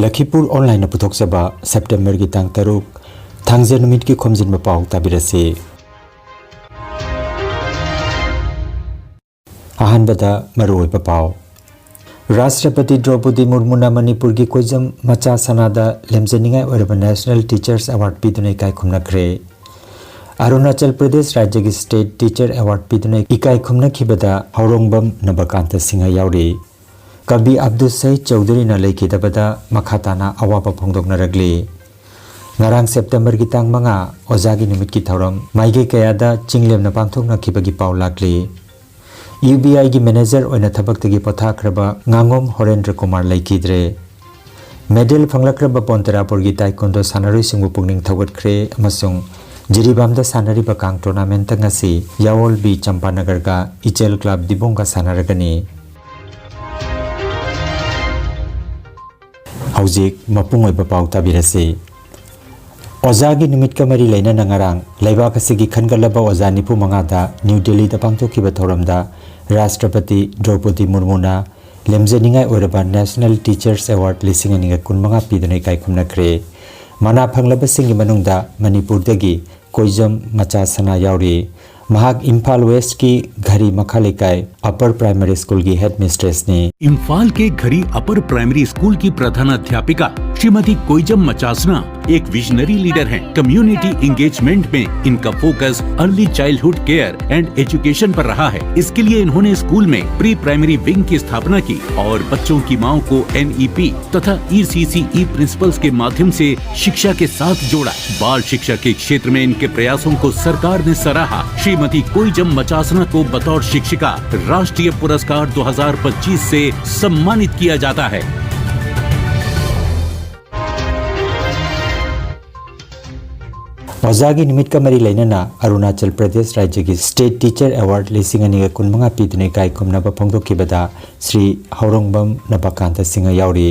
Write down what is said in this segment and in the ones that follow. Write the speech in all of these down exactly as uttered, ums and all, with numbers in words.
ꯂꯈꯤꯄꯨꯔ ꯑꯣꯟꯂꯥꯏꯟꯅ ꯄꯨꯊꯣꯛꯆꯕ ꯁꯦꯞꯇꯦꯝꯕꯔꯒꯤ ꯇꯥꯡ ꯇꯔꯨꯛ, ꯊꯥꯡꯖ ꯅꯨꯃꯤꯠꯀꯤ ꯈꯣꯝꯖꯤꯟꯕ ꯄꯥꯎ ꯇꯥꯕꯤꯔꯁꯤ꯫ ꯑꯍꯥꯟꯕꯗ ꯃꯔꯨꯑꯣꯏꯕ ꯄꯥꯎ꯫ ꯔꯥꯁꯇ꯭ꯔꯄꯇꯤ ꯗ꯭ꯔꯧꯄꯗꯤ ꯃꯨꯔꯃꯨꯅ ꯃꯅꯤꯄꯨꯔꯒꯤ ꯀꯣꯏꯖꯝ ꯃꯆꯥ ꯁꯅꯥꯗ ꯂꯦꯝꯖꯅꯤꯡꯉꯥꯏ ꯑꯣꯏꯔꯕ National Teachers Award ꯄꯤꯗꯨꯅ ꯏꯀꯥꯏ ꯈꯨꯝꯅꯈ꯭ꯔꯦ꯫ ꯑꯔꯨꯅꯥꯆꯜ ꯄ꯭ꯔꯗꯦꯁ ꯔꯥꯖ꯭ꯌꯒꯤ State Teacher Award ꯄꯤꯗꯨꯅ ꯏꯀꯥꯏ ꯈꯨꯝꯅꯈꯤꯕꯗ ꯍꯧꯔꯣꯡꯕꯝ ꯅꯕꯀꯥꯟꯇ ꯁꯤꯡꯍ ꯌꯥꯎꯔꯤ꯫ ꯀꯕꯤ ꯑꯕꯗꯨꯜ ꯁꯍꯤꯗ ꯆꯧꯙꯨꯔꯤꯅ ꯂꯩꯈꯤꯗꯕꯗ ꯃꯈꯥ ꯇꯥꯅ ꯑꯋꯥꯕ ꯐꯣꯡꯗꯣꯛꯅꯔꯛꯂꯤ꯫ ꯉꯔꯥꯡ ꯁꯦꯞꯇꯦꯝꯕꯔꯒꯤ ꯇꯥꯡ ꯃꯉꯥ, ꯑꯣꯖꯥꯒꯤ ꯅꯨꯃꯤꯠꯀꯤ ꯊꯧꯔꯝ ꯃꯥꯏꯀꯩ ꯀꯌꯥꯗ ꯆꯤꯡꯂꯦꯝꯅ ꯄꯥꯡꯊꯣꯛꯅꯈꯤꯕꯒꯤ ꯄꯥꯎ ꯂꯥꯛꯂꯤ꯫ ꯌꯨ ꯕꯤ ꯑꯥꯏꯒꯤ ꯃꯦꯅꯦꯖꯔ ꯑꯣꯏꯅ ꯊꯕꯛꯇꯒꯤ ꯄꯣꯊꯥꯈ꯭ꯔꯕ ꯉꯥꯉꯣꯝ ꯍꯣꯔꯦꯟꯗ꯭ꯔ ꯀꯨꯃꯥꯔ ꯂꯩꯈꯤꯗ꯭ꯔꯦ꯫ ꯃꯦꯗꯜ ꯐꯪꯂꯛꯈ꯭ꯔꯕ ꯕꯣꯟꯇꯔꯥꯄꯨꯔꯒꯤ ꯇꯥꯏꯀꯣꯟꯗꯣ ꯁꯥꯟꯅꯔꯣꯏꯁꯤꯡꯕꯨ ꯄꯨꯛꯅꯤꯡ ꯊꯧꯒꯠꯈ꯭ꯔꯦ ꯑꯃꯁꯨꯡ ꯖꯤꯔꯤꯕꯥꯝꯗ ꯁꯥꯟꯅꯔꯤꯕ ꯀꯥꯡ ꯇꯣꯔꯅꯥꯃꯦꯟꯠꯇ ꯉꯁꯤ ꯌꯥꯑꯣꯜ ꯕꯤ ꯆꯝꯄꯥꯅꯒꯔꯒ ꯏꯆꯦꯜ ꯀ꯭ꯂꯕ ꯗꯤꯕꯣꯡꯒ ꯁꯥꯟꯅꯔꯒꯅꯤ꯫ ꯍꯧꯖꯤꯛ ꯃꯄꯨꯡ ꯑꯣꯏꯕ ꯄꯥꯎ ꯇꯥꯕꯤꯔꯁꯤ꯫ ꯑꯣꯖꯥꯒꯤ ꯅꯨꯃꯤꯠꯀ ꯃꯔꯤ ꯂꯩꯅꯅ ꯉꯔꯥꯡ ꯂꯩꯕꯥꯛ ꯑꯁꯤꯒꯤ ꯈꯟꯒꯠꯂꯕ ꯑꯣꯖꯥ ꯅꯤꯐꯨ ꯃꯉꯥꯗ ꯅ꯭ꯌꯨ ꯗꯦꯜꯂꯤꯗ ꯄꯥꯡꯊꯣꯛꯈꯤꯕ ꯊꯧꯔꯝꯗ ꯔꯥꯁꯇ꯭ꯔꯄꯇꯤ ꯗ꯭ꯔꯧꯄꯗꯤ ꯃꯨꯔꯃꯨꯅ ꯂꯦꯝꯖꯅꯤꯡꯉꯥꯏ ꯑꯣꯏꯔꯕ National Teachers Award ꯂꯤꯁꯤꯡ ꯑꯅꯤꯒ ꯀꯨꯟꯃꯉꯥ ꯄꯤꯗꯨꯅ ꯏꯀꯥꯏ ꯈꯨꯝꯅꯈ꯭ꯔꯦ꯫ ꯃꯅꯥ ꯐꯪꯂꯕꯁꯤꯡꯒꯤ ꯃꯅꯨꯡꯗ ꯃꯅꯤꯄꯨꯔꯗꯒꯤ ꯀꯣꯏꯖꯝ ꯃꯆꯥ ꯁꯅꯥ ꯌꯥꯎꯔꯤ꯫ ꯃꯍꯥꯛ ꯏꯝꯐꯥꯜ ꯋꯦꯁ꯭ꯠꯀꯤ ꯘꯔꯤ ꯃꯈꯥ ꯂꯩꯀꯥꯏ ꯑꯄꯔ ꯄ꯭ꯔꯥꯏꯃꯔꯤ ꯁ꯭ꯀꯨꯜꯒꯤ ꯍꯦꯗꯃꯤꯁꯇ꯭ꯔꯦꯁꯅꯤ꯫ इम्फाल के घरी अपर प्राइमरी स्कूल की प्रधानाध्यापिका श्रीमती कोइजम मचासना एक विजनरी लीडर हैं। कम्युनिटी एंगेजमेंट में इनका focus early childhood care and education पर रहा है। इसके लिए इन्होंने स्कूल में प्री प्राइमरी विंग की स्थापना की और बच्चों की मांओं को एनईपी तथा ईसीसीई प्रिंसिपल्स के माध्यम से शिक्षा के साथ जोड़ा। बाल शिक्षा के क्षेत्र में इनके प्रयासों को सरकार ने सराहा। श्रीमती कोइजम मचासना को बतौर शिक्षिका राष्ट्रीय पुरस्कार दो हज़ार पच्चीस से सम्मानित किया जाता है। ꯑꯣꯖꯥꯒꯤ ꯅꯨꯃꯤꯠꯀ ꯃꯔꯤ ꯂꯩꯅꯅ ꯑꯔꯨꯅꯥꯆꯜ ꯄ꯭ꯔꯗꯦꯁ ꯔꯥꯖ꯭ꯌꯒꯤ State Teacher Award ꯂꯤꯁꯤꯡ ꯑꯅꯤꯒ ꯀꯨꯟꯃꯉꯥ ꯄꯤꯗꯨꯅ ꯏꯀꯥꯏ ꯈꯨꯝꯅꯕ ꯐꯣꯡꯗꯣꯛꯈꯤꯕꯗ ꯁ꯭ꯔꯤ ꯍꯧꯔꯣꯡꯕꯝ ꯅꯕꯀꯥꯟꯇ ꯁꯤꯡꯍ ꯌꯥꯎꯔꯤ꯫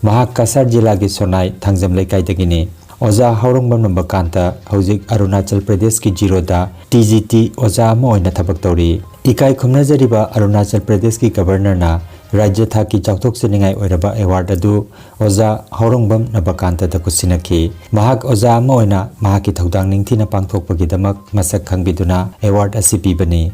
ꯃꯍꯥꯛ ꯀꯁꯥꯔ ꯖꯤꯂꯥꯒꯤ ꯁꯣꯅꯥꯏ ꯊꯥꯡꯖꯝ ꯂꯩꯀꯥꯏꯗꯒꯤꯅꯤ꯫ ꯑꯣꯖꯥ ꯍꯧꯔꯣꯡꯕꯝ ꯅꯕꯀꯥꯟꯇ ꯍꯧꯖꯤꯛ ꯑꯔꯨꯅꯥꯆꯜ ꯄ꯭ꯔꯗꯦꯁꯀꯤ ꯖꯤꯔꯣꯗ ꯇꯤ ꯖꯤ ꯇꯤ ꯑꯣꯖꯥ ꯑꯃ ꯑꯣꯏꯅ ꯊꯕꯛ ꯇꯧꯔꯤ꯫ ꯏꯀꯥꯏ ꯈꯨꯝꯅꯖꯔꯤꯕ ꯑꯔꯨꯅꯥꯆꯜ ꯄ꯭ꯔꯗꯦꯁꯀꯤ ꯒꯕꯔꯅꯔꯅ ꯔꯥꯖ꯭ꯌ ꯊꯥꯛꯀꯤ ꯆꯥꯎꯊꯣꯛꯆꯅꯤꯡꯉꯥꯏ ꯑꯣꯏꯔꯕ ꯑꯦꯋꯥꯔꯗ ꯑꯗꯨ ꯑꯣꯖꯥ ꯍꯧꯔꯣꯡꯕꯝ ꯅꯕꯀꯥꯟꯇꯗ ꯈꯨꯠꯁꯤꯟꯅꯈꯤ꯫ ꯃꯍꯥꯛ ꯑꯣꯖꯥ ꯑꯃ ꯑꯣꯏꯅ ꯃꯍꯥꯛꯀꯤ ꯊꯧꯗꯥꯡ ꯅꯤꯡꯊꯤꯅ ꯄꯥꯡꯊꯣꯛꯄꯒꯤꯗꯃꯛ ꯃꯁꯛ ꯈꯪꯕꯤꯗꯨꯅ ꯑꯦꯋꯥꯔꯗ ꯑꯁꯤ ꯄꯤꯕꯅꯤ꯫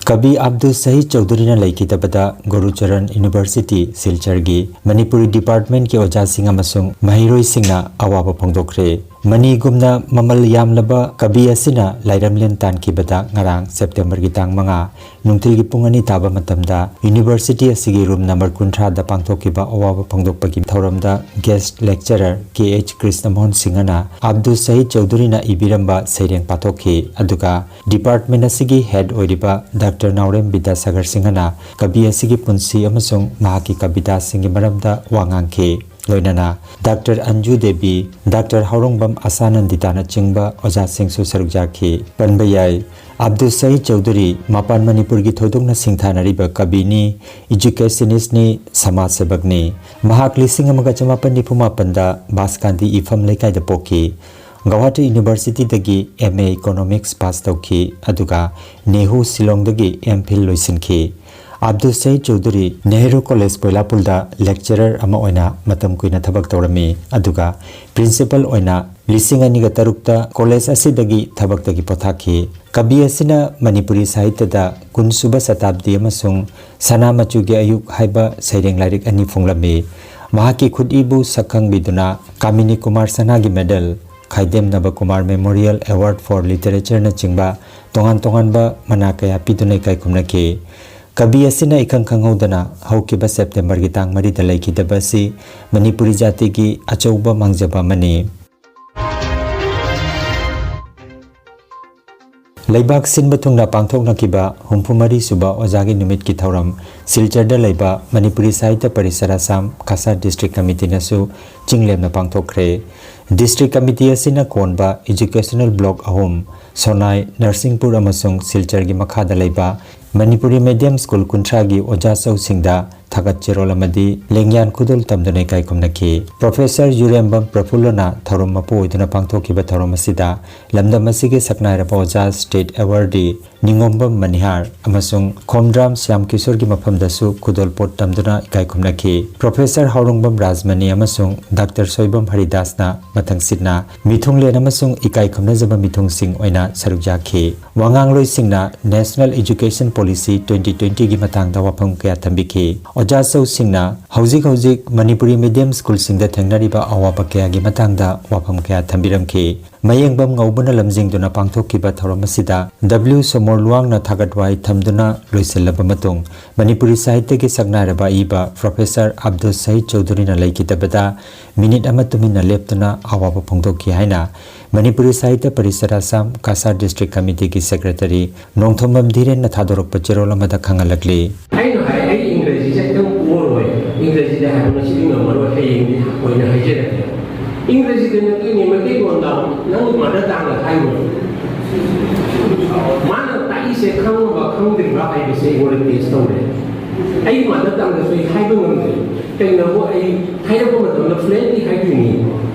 ꯀꯕꯤ ꯑꯕꯗꯨꯜ ꯁꯍꯤꯗ ꯆꯧꯙꯨꯔꯤꯅ ꯂꯩꯈꯤꯗꯕꯗ ꯒꯨꯔꯨꯆꯔꯟ ꯌꯨꯅꯤꯚꯔꯁꯤꯇꯤ ꯁꯤꯜꯆꯔꯒꯤ ꯃꯅꯤꯄꯨꯔꯤ ꯗꯤꯄꯥꯔꯠꯃꯦꯟꯠꯀꯤ ꯑꯣꯖꯥꯁꯤꯡ ꯑꯃꯁꯨꯡ ꯃꯍꯩꯔꯣꯏꯁꯤꯡꯅ ꯑꯋꯥꯕ ꯐꯣꯡꯗꯣꯛꯈ꯭ꯔꯦ꯫ ꯃꯅꯤꯒꯨꯝꯅ ꯃꯃꯜ ꯌꯥꯝꯂꯕ ꯀꯕꯤ ꯑꯁꯤꯅ ꯂꯥꯏꯔꯝꯂꯦꯟ ꯇꯥꯟꯈꯤꯕꯗ ꯉꯔꯥꯡ ꯁꯦꯞꯇꯦꯝꯕꯔꯒꯤ ꯇꯥꯡ ꯃꯉꯥ ꯅꯨꯡꯊꯤꯜꯒꯤ ꯄꯨꯡ ꯑꯅꯤ ꯇꯥꯕ ꯃꯇꯝꯗ ꯌꯨꯅꯤꯚꯔꯁꯤꯇꯤ ꯑꯁꯤꯒꯤ ꯔꯨꯝ ꯅꯝꯕꯔ ꯀꯨꯟꯊ꯭ꯔꯥꯗ ꯄꯥꯡꯊꯣꯛꯈꯤꯕ ꯑꯋꯥꯕ ꯐꯣꯡꯗꯣꯛꯄꯒꯤ ꯊꯧꯔꯝꯗ ꯒꯦꯁ꯭ꯠ ꯂꯦꯛꯆꯔꯔ ꯀꯦ ꯑꯩꯆ ꯀ꯭ꯔꯤꯁꯅꯃꯣꯍꯟ ꯁꯤꯡꯍꯅ ꯑꯕꯗꯨꯜ ꯁꯍꯤꯗ ꯆꯧꯙꯨꯔꯤꯅ ꯏꯕꯤꯔꯝꯕ ꯁꯩꯔꯦꯡ ꯄꯥꯊꯣꯛꯈꯤ꯫ ꯑꯗꯨꯒ ꯗꯤꯄꯥꯔꯠꯃꯦꯟꯠ ꯑꯁꯤꯒꯤ ꯍꯦꯗ ꯑꯣꯏꯔꯤꯕ ꯗꯥꯛꯇꯔ ꯅꯥꯎꯔꯦꯝ ꯕꯤꯗ꯭ꯌꯥꯁꯥꯒꯔ ꯁꯤꯡꯍꯅ ꯀꯕꯤ ꯑꯁꯤꯒꯤ ꯄꯨꯟꯁꯤ ꯑꯃꯁꯨꯡ ꯃꯍꯥꯛꯀꯤ ꯀꯕꯤꯇꯥꯁꯤꯡꯒꯤ ꯃꯔꯝꯗ ꯋꯥ ꯉꯥꯡꯈꯤ꯫ ꯂꯣꯏꯅꯅ ꯗꯥꯛꯇꯔ ꯑꯟꯖꯨ ꯗꯦꯕꯤ, ꯗꯥꯛꯇꯔ ꯍꯧꯔꯣꯡꯕꯝ ꯑꯁꯥꯅꯟꯗꯤꯇꯥꯅꯆꯤꯡꯕ ꯑꯣꯖꯥꯁꯤꯡꯁꯨ ꯁꯔꯨꯛ ꯌꯥꯈꯤ꯫ ꯄꯟꯕ ꯌꯥꯏ, ꯑꯕꯗꯨꯜ ꯁꯍꯤꯗ ꯆꯧꯙꯨꯔꯤ ꯃꯄꯥꯟ ꯃꯅꯤꯄꯨꯔꯒꯤ ꯊꯣꯏꯗꯣꯛꯅ ꯁꯤꯡꯊꯥꯅꯔꯤꯕ ꯀꯕꯤꯅꯤ, ꯏꯖꯨꯀꯦꯁꯅꯤꯁ꯭ꯠꯅꯤ, ꯁꯃꯥꯖ ꯁꯦꯕꯛꯅꯤ꯫ ꯃꯍꯥꯛ ꯂꯤꯁꯤꯡ ꯑꯃꯒ ꯆꯃꯥꯄꯟ ꯅꯤꯐꯨ ꯃꯥꯄꯟꯗ ꯕꯥꯁꯀꯥꯟꯗꯤ ꯏꯐꯝ ꯂꯩꯀꯥꯏꯗ ꯄꯣꯛꯈꯤ꯫ Guwahati ꯌꯨꯅꯤꯚꯔꯁꯤꯇꯤꯗꯒꯤ M A economics pass ꯇꯧꯈꯤ, ꯑꯗꯨꯒ ꯅꯦꯍꯨ ꯁꯤꯂꯣꯡꯗꯒꯤ ꯑꯦꯝ ꯐꯤꯜ ꯂꯣꯏꯁꯤꯟꯈꯤ꯫ ꯑꯕꯗꯨꯜ ꯁꯍꯤꯗ ꯆꯧꯙꯨꯔꯤ ꯅꯦꯍꯔꯨ ꯀꯣꯂꯦꯖ ꯄꯣꯏꯂꯥꯄꯨꯜꯗ ꯂꯦꯛꯆꯔꯔ ꯑꯃ ꯑꯣꯏꯅ ꯃꯇꯝ ꯀꯨꯏꯅ ꯊꯕꯛ ꯇꯧꯔꯝꯃꯤ, ꯑꯗꯨꯒ ꯄ꯭ꯔꯤꯟꯁꯤꯄꯜ ꯑꯣꯏꯅ ꯂꯤꯁꯤꯡ ꯑꯅꯤꯒ ꯇꯔꯨꯛꯇ ꯀꯣꯂꯦꯖ ꯑꯁꯤꯗꯒꯤ ꯊꯕꯛꯇꯒꯤ ꯄꯣꯊꯥꯈꯤ꯫ ꯀꯕꯤ ꯑꯁꯤꯅ ꯃꯅꯤꯄꯨꯔꯤ ꯁꯥꯍꯤꯇ꯭ꯌꯗ ꯀꯨꯟꯁꯨꯕ ꯁꯇꯥꯕꯗꯤ ꯑꯃꯁꯨꯡ ꯁꯅꯥ ꯃꯆꯨꯒꯤ ꯑꯌꯨꯛ ꯍꯥꯏꯕ ꯁꯩꯔꯦꯡ ꯂꯥꯏꯔꯤꯛ ꯑꯅꯤ ꯐꯣꯡꯂꯝꯃꯤ꯫ ꯃꯍꯥꯛꯀꯤ ꯈꯨꯠꯏꯕꯨ ꯁꯛꯈꯪꯕꯤꯗꯨꯅ ꯀꯥꯃꯤꯅꯤ ꯀꯨꯃꯥꯔ ꯁꯅꯥꯒꯤ ꯃꯦꯗꯜ, ꯈꯥꯏꯗꯦꯝ ꯅꯕꯀꯨꯃꯥꯔ ꯃꯦꯃꯣꯔꯤꯌꯦꯜ ꯑꯦꯋꯥꯔꯗ ꯐꯣꯔ ꯂꯤꯇꯔꯦꯆꯔꯅꯆꯤꯡꯕ ꯇꯣꯉꯥꯟ ꯇꯣꯉꯥꯟꯕ ꯃꯅꯥ ꯀꯌꯥ ꯄꯤꯗꯨꯅ ꯏꯀꯥꯏ ꯈꯨꯝꯅꯈꯤ꯫ ꯀꯕꯤ ꯑꯁꯤꯅ ꯏꯈꯪ ꯈꯪꯍꯧꯗꯅ ꯍꯧꯈꯤꯕ ꯁꯦꯞꯇꯦꯝꯕꯔꯒꯤ ꯇꯥꯡ ꯃꯔꯤꯗ ꯂꯩꯈꯤꯗꯕ ꯑꯁꯤ ꯃꯅꯤꯄꯨꯔꯤ ꯖꯥꯇꯤꯒꯤ ꯑꯆꯧꯕ ꯃꯥꯡꯖꯕ ꯑꯃꯅꯤ꯫ ꯂꯩꯕꯥꯛ ꯁꯤꯟꯕ ꯊꯨꯡꯅ ꯄꯥꯡꯊꯣꯛꯅꯈꯤꯕ ꯍꯨꯝꯐꯨ ꯃꯔꯤ ꯁꯨꯕ ꯑꯣꯖꯥꯒꯤ ꯅꯨꯃꯤꯠꯀꯤ ꯊꯧꯔꯝ ꯁꯤꯜꯆꯔꯗ ꯂꯩꯕ ꯃꯅꯤꯄꯨꯔꯤ ꯁꯥꯍꯤꯇ꯭ꯌ ꯄꯔꯤꯁꯗ ꯑꯁꯥꯝ ꯀꯁꯥꯔ ꯗꯤꯁꯇ꯭ꯔꯤꯛ ꯀꯃꯤꯇꯤꯅꯁꯨ ꯆꯤꯡꯂꯦꯝꯅ ꯄꯥꯡꯊꯣꯛꯈ꯭ꯔꯦ꯫ ꯗꯤꯁꯇ꯭ꯔꯤꯛ ꯀꯃꯤꯇꯤ ꯑꯁꯤꯅ ꯀꯣꯟꯕ ꯏꯖꯨꯀꯦꯁꯅꯦꯜ ꯕ꯭ꯂꯣꯛ ꯑꯍꯨꯝ, ꯁꯣꯅꯥꯏ, ꯅꯔꯁꯤꯡꯄꯨꯔ ꯑꯃꯁꯨꯡ ꯁꯤꯜꯆꯔꯒꯤ ꯃꯈꯥꯗ ꯂꯩꯕ ꯃꯅꯤꯄꯨꯔꯤ ꯃꯦꯗꯤꯌꯝ ꯁ꯭ꯀꯨꯜ ꯀꯨꯟꯊ꯭ꯔꯥꯒꯤ ꯑꯣꯖꯥ ꯆꯧꯁꯤꯡꯗ ꯊꯥꯒꯠ ꯆꯦꯔꯣꯜ ꯑꯃꯗꯤ ꯂꯦꯡꯌꯥꯟ ꯈꯨꯗꯣꯜ ꯇꯝꯗꯨꯅ ꯏꯀꯥꯏ ꯈꯨꯝꯅꯈꯤ꯫ ꯄ꯭ꯔꯣꯐꯦꯁꯔ ꯌꯨꯔꯦꯝꯕꯝ ꯄ꯭ꯔꯐꯨꯜꯂꯅ ꯊꯧꯔꯝ ꯃꯄꯨ ꯑꯣꯏꯗꯨꯅ ꯄꯥꯡꯊꯣꯛꯈꯤꯕ ꯊꯧꯔꯝ ꯑꯁꯤꯗ ꯂꯝꯗꯝ ꯑꯁꯤꯒꯤ ꯁꯛꯅꯥꯏꯔꯕ ꯑꯣꯖꯥ ꯁ꯭ꯇꯦꯠ ꯑꯦꯋꯥꯔꯗꯤ ꯅꯤꯉꯣꯝꯕꯝ ꯃꯅꯤꯍꯥꯔ ꯑꯃꯁꯨꯡ ꯈꯣꯝꯗ꯭ꯔꯥꯝ ꯁ꯭ꯌꯥꯝ ꯀꯤꯁꯣꯔꯒꯤ ꯃꯐꯝꯗꯁꯨ ꯈꯨꯗꯣꯜꯄꯣꯠ ꯇꯝꯗꯨꯅ ꯏꯀꯥꯏ ꯈꯨꯝꯅꯈꯤ꯫ ꯄ꯭ꯔꯣꯐꯦꯁꯔ ꯍꯥꯎꯔꯣꯡꯕꯝ ꯔꯥꯖꯃꯅꯤ ꯑꯃꯁꯨꯡ ꯗꯥꯛꯇꯔ ꯁꯣꯏꯕꯝ ꯍꯔꯤꯗꯥꯁꯅ ꯃꯊꯪꯁꯤꯠꯅ ꯃꯤꯊꯨꯡꯂꯦꯟ ꯑꯃꯁꯨꯡ ꯏꯀꯥꯏ ꯈꯨꯝꯅꯖꯕ ꯃꯤꯊꯨꯡꯁꯤꯡ ꯑꯣꯏꯅ ꯁꯔꯨꯛ ꯌꯥꯈꯤ꯫ ꯋꯥꯉꯥꯡꯂꯣꯏꯁꯤꯡꯅ National Education Policy twenty twenty ꯒꯤ ꯃꯇꯥꯡꯗ ꯋꯥꯐꯝ ꯀꯌꯥ ꯊꯝꯕꯤꯈꯤ꯫ ꯑꯣꯖꯥ ꯆꯧꯁꯤꯡꯅ ꯍꯧꯖꯤꯛ ꯍꯧꯖꯤꯛ ꯃꯅꯤꯄꯨꯔꯤ medium ꯁ꯭ꯀꯨꯜꯁꯤꯡꯗ ꯊꯦꯡꯅꯔꯤꯕ ꯑꯋꯥꯕ ꯀꯌꯥꯒꯤ ꯃꯇꯥꯡꯗ ꯋꯥꯐꯝ ꯀꯌꯥ ꯊꯝꯕꯤꯔꯝꯈꯤ꯫ ꯃꯌꯦꯡꯕꯝ ꯉꯧꯕꯅ ꯂꯝꯖꯤꯡꯗꯨꯅ ꯄꯥꯡꯊꯣꯛꯈꯤꯕ ꯊꯧꯔꯝ ꯑꯁꯤꯗ ꯗꯕ꯭ꯂꯤꯎ ꯁꯣꯃꯣꯔ ꯂꯨꯋꯥꯡꯅ ꯊꯥꯒꯠ ꯋꯥꯍꯩ ꯊꯝꯗꯨꯅ ꯂꯣꯏꯁꯤꯜꯂꯕ ꯃꯇꯨꯡ, ꯃꯅꯤꯄꯨꯔꯤ ꯁꯥꯍꯤꯇ꯭ꯌꯒꯤ ꯁꯛꯅꯥꯏꯔꯕ ꯑꯏꯕ ꯄ꯭ꯔꯣꯐꯦꯁꯔ ꯑꯕꯗꯨꯜ ꯁꯍꯤꯗ ꯆꯧꯙꯨꯔꯤꯅ ꯂꯩꯈꯤꯗꯕꯗ ꯃꯤꯅꯤꯠ ꯑꯃ ꯇꯨꯃꯤꯟꯅ ꯂꯦꯞꯇꯨꯅ ꯑꯋꯥꯕ ꯐꯣꯡꯗꯣꯛꯈꯤ ꯍꯥꯏꯅ ꯃꯅꯤꯄꯨꯔꯤ ꯁꯥꯍꯤꯇ꯭ꯌ ꯄꯔꯤꯁꯠ ꯑꯁꯥꯝ ꯀꯁꯥꯔ ꯗꯤꯁꯇ꯭ꯔꯤꯛ ꯀꯃꯤꯇꯤꯒꯤ ꯁꯦꯀ꯭ꯔꯦꯇꯔꯤ ꯅꯣꯡꯊꯣꯝꯕꯝ ꯙꯤꯔꯦꯟꯅ ꯊꯥꯗꯣꯔꯛꯄ ꯆꯦꯔꯣꯜ ꯑꯃꯗ ꯈꯪꯍꯜꯂꯛꯂꯤ꯫ ꯑꯩꯅ ꯍꯥꯏ, ꯑꯩ ꯏꯪꯒ꯭ꯔꯦꯖꯤꯁꯦ ꯈꯤꯇꯪ ꯑꯣꯔ ꯑꯣꯏ, ꯏꯪꯒ꯭ꯔꯦꯖꯤꯗ ꯍꯥꯏꯕ ꯉꯁꯤꯗꯤ ꯉꯝꯃꯔꯣꯏ, ꯍꯌꯦꯡꯗꯤ ꯑꯣꯏꯅ ꯍꯥꯏꯖꯔꯒꯦ꯫ ꯏꯪꯒ꯭ꯔꯦꯖꯤꯗ ꯅꯠꯇꯦꯅꯦ, ꯃꯩꯇꯩꯂꯣꯟꯗ ꯅꯪ ꯃꯥꯗꯔ ꯇꯥꯡꯗ ꯍꯥꯏꯔꯣꯏ꯫ ꯃꯥꯅ ꯇꯥꯛꯏꯁꯦ ꯈꯪꯉꯕ ꯈꯪꯗ꯭ꯔꯤꯕ꯭ꯔꯥ ꯍꯥꯏꯕꯁꯦ ꯑꯩꯉꯣꯟꯗ ꯇꯦꯁ ꯇꯧꯔꯦ꯫ ꯑꯩ ꯃꯥꯗꯔ ꯇꯥꯡꯗꯁꯨ ꯑꯩ ꯍꯥꯏꯕ ꯉꯝꯗꯦ꯫ ꯀꯩꯅꯣꯕꯨ ꯑꯩ ꯍꯥꯏꯔꯛꯄ ꯃꯇꯝꯗ ꯐ꯭ꯂꯨꯑꯦꯟꯠꯂꯤ ꯍꯥꯏꯗꯣꯏꯅꯤ꯫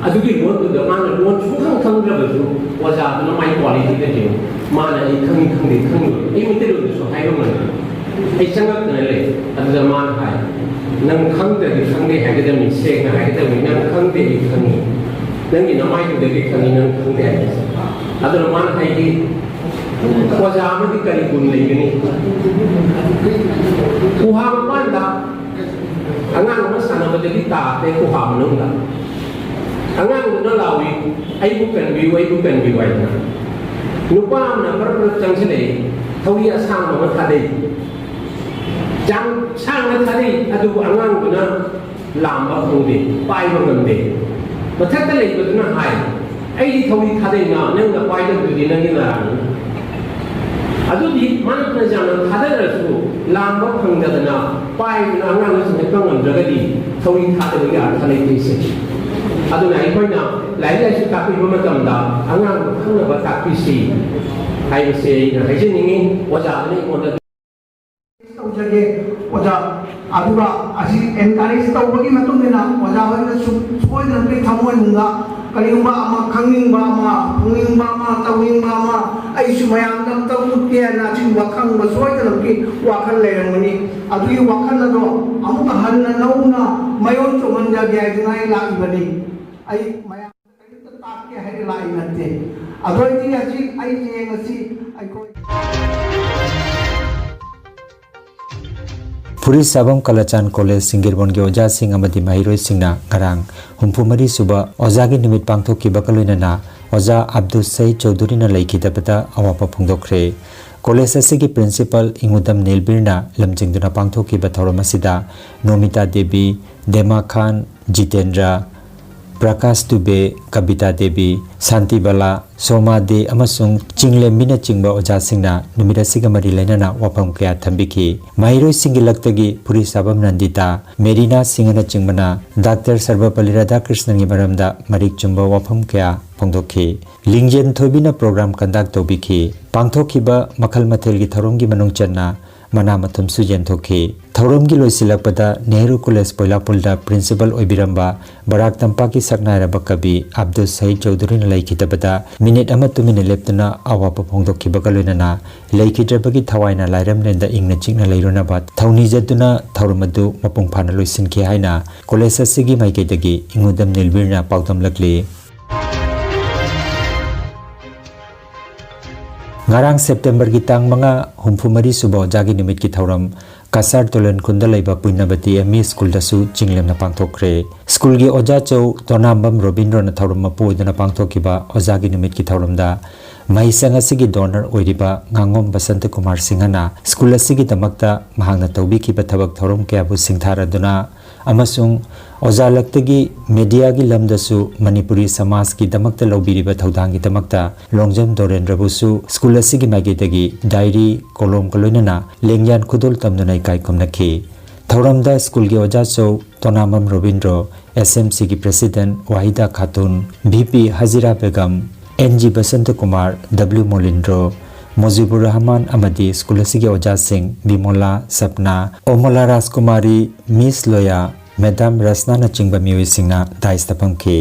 ꯑꯗꯨꯒꯤ ꯂꯣꯟꯗꯨꯗ ꯃꯥꯅ ꯂꯣꯟ ꯁꯨꯡꯈꯪ ꯈꯪꯗ꯭ꯔꯕꯁꯨ ꯑꯣꯖꯥꯗꯨꯅ ꯃꯥꯏ ꯀ꯭ꯋꯥꯂꯤꯇꯤꯗ ꯌꯦꯡꯉꯨ꯫ ꯃꯥꯅ ꯑꯩ ꯈꯪꯉꯤ ꯈꯪꯗꯦ ꯈꯪꯗꯣꯏ꯫ ꯑꯩ ꯃꯩꯇꯩꯂꯣꯟꯗꯁꯨ ꯍꯥꯏꯕ ꯉꯝꯗꯦ꯫ ꯑꯩ ꯆꯪꯉꯛꯇꯅ ꯂꯩ꯫ ꯑꯗꯨꯗ ꯃꯥꯅ ꯍꯥꯏ, "ꯅꯪ ꯈꯪꯗ꯭ꯔꯗꯤ ꯈꯪꯗꯦ ꯍꯥꯏꯒꯗꯕꯅꯤ, ꯁꯦꯡꯅ ꯍꯥꯏꯒꯗꯕꯅꯤ꯫ ꯅꯪ ꯈꯪꯗꯦ, ꯑꯩ ꯈꯪꯉꯤ꯫ ꯅꯪꯒꯤ ꯅꯃꯥꯏꯗꯨꯗꯒꯤ ꯈꯪꯉꯤ, ꯅꯪ ꯈꯪꯗꯦ ꯍꯥꯏꯕꯁꯦ꯫" ꯑꯗꯨꯅ ꯃꯥꯅ ꯍꯥꯏꯗꯤ, ꯑꯣꯖꯥ ꯑꯃꯗꯤ ꯀꯔꯤ ꯒꯨꯟ ꯂꯩꯒꯅꯤ? ꯈꯨꯍꯥ ꯃꯄꯥꯟꯗ ꯑꯉꯥꯡ ꯑꯃ ꯁꯥꯟꯅꯕꯗꯒꯤ ꯇꯥꯈ꯭ꯔꯦ ꯈꯨꯍꯥ ꯃꯅꯨꯡꯗ꯫ ꯑꯉꯥꯡꯗꯨꯅ ꯂꯥꯎꯏ, "ꯑꯩꯕꯨ ꯀꯟꯕꯤꯌꯨ, ꯑꯩꯕꯨ ꯀꯟꯕꯤꯌꯨ" ꯍꯥꯏꯗꯅ꯫ ꯅꯨꯄꯥ ꯑꯃꯅ ꯐꯔ ꯐꯔ ꯆꯪꯁꯤꯜꯂꯛꯏ, ꯊꯧꯔꯤ ꯑꯁꯥꯡꯕ ꯑꯃ ꯊꯥꯗꯩ꯫ ꯌꯥꯝ ꯁꯥꯡꯅ ꯊꯥꯗꯩ, ꯑꯗꯨꯕꯨ ꯑꯉꯥꯡꯗꯨꯅ ꯂꯥꯝꯕ ꯐꯪꯗꯦ, ꯄꯥꯏꯕ ꯉꯝꯗꯦ꯫ ꯃꯊꯛꯇ ꯂꯩꯕꯗꯨꯅ ꯍꯥꯏ, "ꯑꯩꯗꯤ ꯊꯧꯔꯤ ꯊꯥꯗꯩꯅ, ꯅꯪꯅ ꯄꯥꯏꯗꯕꯗꯨꯗꯤ ꯅꯪꯒꯤ ꯅꯔꯥꯡꯅꯤ꯫" ꯑꯗꯨꯗꯤ ꯃꯥꯅ ꯐꯅ ꯌꯥꯝꯅ ꯊꯥꯗꯔꯁꯨ ꯂꯥꯝꯕ ꯐꯪꯗꯗꯅ ꯄꯥꯏꯗꯨꯅ ꯑꯉꯥꯡꯗꯨ ꯆꯤꯡꯈꯠꯄ ꯉꯝꯗ꯭ꯔꯒꯗꯤ ꯊꯧꯔꯤ ꯊꯥꯗꯕꯒꯤ ꯑꯔꯊ ꯂꯩꯇꯦ ꯁꯤꯅꯤ꯫ ꯑꯗꯨꯅ ꯑꯩꯈꯣꯏꯅ ꯂꯥꯏꯔꯤꯛ ꯂꯥꯏꯁꯨ ꯇꯥꯛꯄꯤꯕ ꯃꯇꯝꯗ ꯑꯉꯥꯡꯗꯨ ꯈꯪꯅꯕ ꯇꯥꯛꯄꯤꯁꯤ ꯍꯥꯏꯕꯁꯦ ꯑꯩꯅ ꯍꯥꯏꯖꯅꯤꯡꯉꯤ꯫ ꯑꯣꯖꯥꯗꯨꯅ ꯑꯩꯉꯣꯟꯗ ꯇꯧꯖꯒꯦ꯫ ꯑꯣꯖꯥ ꯑꯗꯨꯒ ꯑꯁꯤ ꯑꯦꯟꯀꯔꯦꯖ ꯇꯧꯕꯒꯤ ꯃꯇꯨꯡ ꯏꯟꯅ ꯑꯣꯖꯥ ꯍꯣꯏꯅꯁꯨ ꯁꯣꯏꯗꯅ ꯅꯣꯏ ꯊꯃꯣꯏꯅꯨꯡꯗ ꯀꯔꯤꯒꯨꯝꯕ ꯑꯃ ꯈꯪꯅꯤꯡꯕ ꯑꯃ, ꯐꯪꯅꯤꯡꯕ ꯑꯃ, ꯇꯧꯅꯤꯡꯕ ꯑꯃ, ꯑꯩꯁꯨ ꯃꯌꯥꯝꯗ ꯑꯝꯇ ꯎꯠꯀꯦ ꯍꯥꯏꯅ ꯑꯁꯤꯒꯨꯝꯕ ꯈꯪꯕ ꯁꯣꯏꯗꯅꯃꯛꯀꯤ ꯋꯥꯈꯜ ꯂꯩꯔꯝꯒꯅꯤ꯫ ꯑꯗꯨꯒꯤ ꯋꯥꯈꯜ ꯑꯗꯣ ꯑꯃꯨꯛꯀ ꯍꯟꯅ ꯅꯧꯅ ꯃꯌꯣꯟ ꯆꯣꯡꯍꯟꯖꯒꯦ ꯍꯥꯏꯗꯨꯅ ꯑꯩ ꯂꯥꯛꯏꯕꯅꯤ꯫ ꯑꯩ ꯃꯌꯥꯝ ꯀꯔꯤꯝꯇ ꯇꯥꯛꯀꯦ ꯍꯥꯏꯅ ꯂꯥꯛꯏ ꯅꯠꯇꯦ꯫ ꯑꯗꯨ ꯑꯣꯏꯗꯤ ꯍꯧꯖꯤꯛ ꯑꯩ ꯌꯦꯡꯉꯁꯤ ꯑꯩꯈꯣꯏ꯫ ꯐꯨꯔꯤꯁꯥꯕꯝ ꯀꯂꯆꯥꯟ ꯀꯣꯂꯦꯖ ꯁꯤꯡꯒꯤꯔꯕꯣꯟꯒꯤ ꯑꯣꯖꯥꯁꯤꯡ ꯑꯃꯗꯤ ꯃꯍꯩꯔꯣꯏꯁꯤꯡꯅ ꯉꯔꯥꯡ ꯍꯨꯝꯐꯨ ꯃꯔꯤ ꯁꯨꯕ ꯑꯣꯖꯥꯒꯤ ꯅꯨꯃꯤꯠ ꯄꯥꯡꯊꯣꯛꯈꯤꯕꯒ ꯂꯣꯏꯅꯅ ꯑꯣꯖꯥ ꯑꯕꯗꯨꯜ ꯁꯌꯤꯗ ꯆꯧꯙꯨꯔꯤꯅ ꯂꯩꯈꯤꯗꯕꯗ ꯑꯋꯥꯕ ꯐꯣꯡꯗꯣꯛꯈ꯭ꯔꯦ꯫ ꯀꯣꯂꯦꯖ ꯑꯁꯤꯒꯤ ꯄ꯭ꯔꯤꯟꯁꯤꯄꯥꯜ ꯏꯉꯨꯗꯝ ꯅꯤꯜꯕꯤꯔꯅ ꯂꯝꯖꯤꯡꯗꯨꯅ ꯄꯥꯡꯊꯣꯛꯈꯤꯕ ꯊꯧꯔꯝ ꯑꯁꯤꯗ ꯅꯣꯃꯤꯇꯥ ꯗꯦꯕꯤ, ꯗꯦꯃꯥ ꯈꯥꯟ, ꯖꯤꯇꯦꯟꯗ꯭ꯔ, ꯄ꯭ꯔꯀꯥꯁ ꯗꯨꯕꯦ, ꯀꯕꯤꯇꯥ ꯗꯦꯕꯤ, ꯁꯥꯟꯇꯤꯕꯂꯥ, ꯁꯣꯃꯥ ꯗꯦ ꯑꯃꯁꯨꯡ ꯆꯤꯡꯂꯦꯝꯕꯤꯅꯆꯤꯡꯕ ꯑꯣꯖꯥꯁꯤꯡꯅ ꯅꯨꯃꯤꯠ ꯑꯁꯤꯒ ꯃꯔꯤ ꯂꯩꯅꯅ ꯋꯥꯐꯝ ꯀꯌꯥ ꯊꯝꯕꯤꯈꯤ꯫ ꯃꯍꯩꯔꯣꯏꯁꯤꯡꯒꯤ ꯂꯛꯇꯒꯤ ꯐꯨꯔꯤꯁꯥꯕꯝ ꯅꯟꯗꯤꯇꯥ, ꯃꯦꯔꯤꯅꯥ ꯁꯤꯡꯍꯅꯆꯤꯡꯕꯅ ꯗꯥꯛꯇꯔ ꯁꯔꯕꯄꯜꯂꯤ ꯔꯥꯙꯥꯀ꯭ꯔꯤꯁꯅꯟꯒꯤ ꯃꯔꯝꯗ ꯃꯔꯤꯛ ꯆꯨꯝꯕ ꯋꯥꯐꯝ ꯀꯌꯥ ꯐꯣꯡꯗꯣꯛꯈꯤ꯫ ꯂꯤꯡꯖꯦꯟ ꯊꯣꯏꯕꯤꯅ ꯄ꯭ꯔꯣꯒ꯭ꯔꯥꯝ ꯀꯟꯗꯛ ꯇꯧꯕꯤꯈꯤ꯫ ꯄꯥꯡꯊꯣꯛꯈꯤꯕ ꯃꯈꯜ ꯃꯊꯦꯜꯒꯤ ꯊꯧꯔꯝꯒꯤ ꯃꯅꯨꯡ ꯆꯟꯅ ꯃꯅꯥ ꯃꯊꯨꯝꯁꯨ ꯌꯦꯟꯊꯣꯛꯈꯤ꯫ ꯊꯧꯔꯝꯒꯤ ꯂꯣꯏꯁꯤꯜꯂꯛꯄꯗ ꯅꯦꯍꯔꯨ ꯀꯣꯂꯦꯖ ꯄꯣꯏꯂꯥꯄꯨꯜꯗ ꯄ꯭ꯔꯤꯟꯁꯤꯄꯥꯜ ꯑꯣꯏꯕꯤꯔꯝꯕ ꯕꯔꯥꯛ ꯇꯝꯄꯥꯛꯀꯤ ꯁꯛꯅꯥꯏꯔꯕ ꯀꯕꯤ ꯑꯕꯗꯨꯜ ꯁꯍꯤꯗ ꯆꯧꯙꯨꯔꯤꯅ ꯂꯩꯈꯤꯗꯕꯗ ꯃꯤꯅꯤꯠ ꯑꯃ ꯇꯨꯃꯤꯟꯅ ꯂꯦꯞꯇꯨꯅ ꯑꯋꯥꯕ ꯐꯣꯡꯗꯣꯛꯈꯤꯕꯒ ꯂꯣꯏꯅꯅ ꯂꯩꯈꯤꯗ꯭ꯔꯕꯒꯤ ꯊꯋꯥꯏꯅ ꯂꯥꯏꯔꯝꯂꯦꯟꯗ ꯏꯪꯅ ꯆꯤꯛꯅ ꯂꯩꯔꯨꯅꯕ ꯊꯧꯅꯤꯖꯗꯨꯅ ꯊꯧꯔꯝ ꯑꯗꯨ ꯃꯄꯨꯡ ꯐꯥꯅ ꯂꯣꯏꯁꯤꯟꯈꯤ ꯍꯥꯏꯅ ꯀꯣꯂꯦꯖ ꯑꯁꯤꯒꯤ ꯃꯥꯏꯀꯩꯗꯒꯤ ꯏꯉꯨꯗꯝ ꯅꯤꯜꯕꯤꯔꯅ ꯄꯥꯎꯗꯝꯂꯛꯂꯤ꯫ ꯉꯔꯥꯡ ꯁꯦꯞꯇꯦꯝꯕꯔꯒꯤ ꯇꯥꯡ ꯃꯉꯥ, ꯍꯨꯝꯐꯨ ꯃꯔꯤ ꯁꯨꯕ ꯑꯣꯖꯥꯒꯤ ꯅꯨꯃꯤꯠꯀꯤ ꯊꯧꯔꯝ ꯀꯁꯥꯔ ꯇꯣꯂꯦꯟ ꯈꯨꯟꯗ ꯂꯩꯕ ꯄꯨꯏꯅꯕꯇꯤ ꯑꯦꯝ ꯏ ꯁ꯭ꯀꯨꯜꯗꯁꯨ ꯆꯤꯡꯂꯦꯝꯅ ꯄꯥꯡꯊꯣꯛꯈ꯭ꯔꯦ꯫ ꯁ꯭ꯀꯨꯜꯒꯤ ꯑꯣꯖꯥ ꯆꯧ ꯇꯣꯅꯥꯝꯕꯝ ꯔꯣꯕꯤꯟꯗ꯭ꯔꯣꯅ ꯊꯧꯔꯝ ꯃꯄꯨ ꯑꯣꯏꯗꯨꯅ ꯄꯥꯡꯊꯣꯛꯈꯤꯕ ꯑꯣꯖꯥꯒꯤ ꯅꯨꯃꯤꯠꯀꯤ ꯊꯧꯔꯝꯗ ꯃꯍꯩꯁꯪ ꯑꯁꯤꯒꯤ ꯗꯣꯅꯔ ꯑꯣꯏꯔꯤꯕ ꯉꯥꯉꯣꯝ ꯕꯁꯟꯇ ꯀꯨꯃꯥꯔ ꯁꯤꯡꯍꯅ ꯁ꯭ꯀꯨꯜ ꯑꯁꯤꯒꯤꯗꯃꯛꯇ ꯃꯍꯥꯛꯅ ꯇꯧꯕꯤꯈꯤꯕ ꯊꯕꯛ ꯊꯧꯔꯝ ꯀꯌꯥꯕꯨ ꯁꯤꯡꯊꯥꯔꯗꯨꯅ ꯑꯃꯁꯨꯡ ꯑꯣꯖꯥ ꯂꯛꯇꯒꯤ ꯃꯦꯗꯤꯌꯥꯒꯤ ꯂꯝꯗꯁꯨ ꯃꯅꯤꯄꯨꯔꯤ ꯁꯃꯥꯖꯀꯤꯗꯃꯛꯇ ꯂꯧꯕꯤꯔꯤꯕ ꯊꯧꯗꯥꯡꯒꯤꯗꯃꯛꯇ ꯂꯣꯡꯖꯝ ꯗꯣꯔꯦꯟꯗ꯭ꯔꯕꯨꯁꯨ ꯁ꯭ꯀꯨꯜ ꯑꯁꯤꯒꯤ ꯃꯥꯏꯀꯩꯗꯒꯤ ꯗꯥꯏꯔꯤ, ꯀꯣꯂꯣꯝꯒ ꯂꯣꯏꯅꯅ ꯂꯦꯡꯌꯥꯟ ꯈꯨꯗꯣꯜ ꯇꯝꯗꯨꯅ ꯏꯀꯥꯏ ꯈꯨꯝꯅꯈꯤ꯫ ꯊꯧꯔꯝꯗ ꯁ꯭ꯀꯨꯜꯒꯤ ꯑꯣꯖꯥ ꯆꯧ ꯇꯣꯅꯥꯃꯝ ꯔꯣꯕꯤꯟꯗ꯭ꯔꯣ, ꯑꯦꯁ ꯑꯦꯝ ꯁꯤꯒꯤ president Wahida Khatun, V P Hazira Begum, N G Basanta Kumar, W Molindro, Mujibur Rahman ꯑꯃꯗꯤ ꯁ꯭ꯀꯨꯜ ꯑꯁꯤꯒꯤ ꯑꯣꯖꯥꯁꯤꯡ ꯕꯤꯃꯣꯂꯥ, ꯁꯞꯅꯥ, ꯑꯣꯃꯣꯂꯥ ꯔꯥꯖꯀꯨꯃꯥꯔꯤ, ꯃꯤꯁ ꯂꯣꯌꯥ, ꯃꯦꯗꯥꯝ ꯔꯁꯅꯥꯅꯆꯤꯡꯕ ꯃꯤꯑꯣꯏꯁꯤꯡꯅ ꯗꯥꯏꯁꯇ ꯐꯝꯈꯤ꯫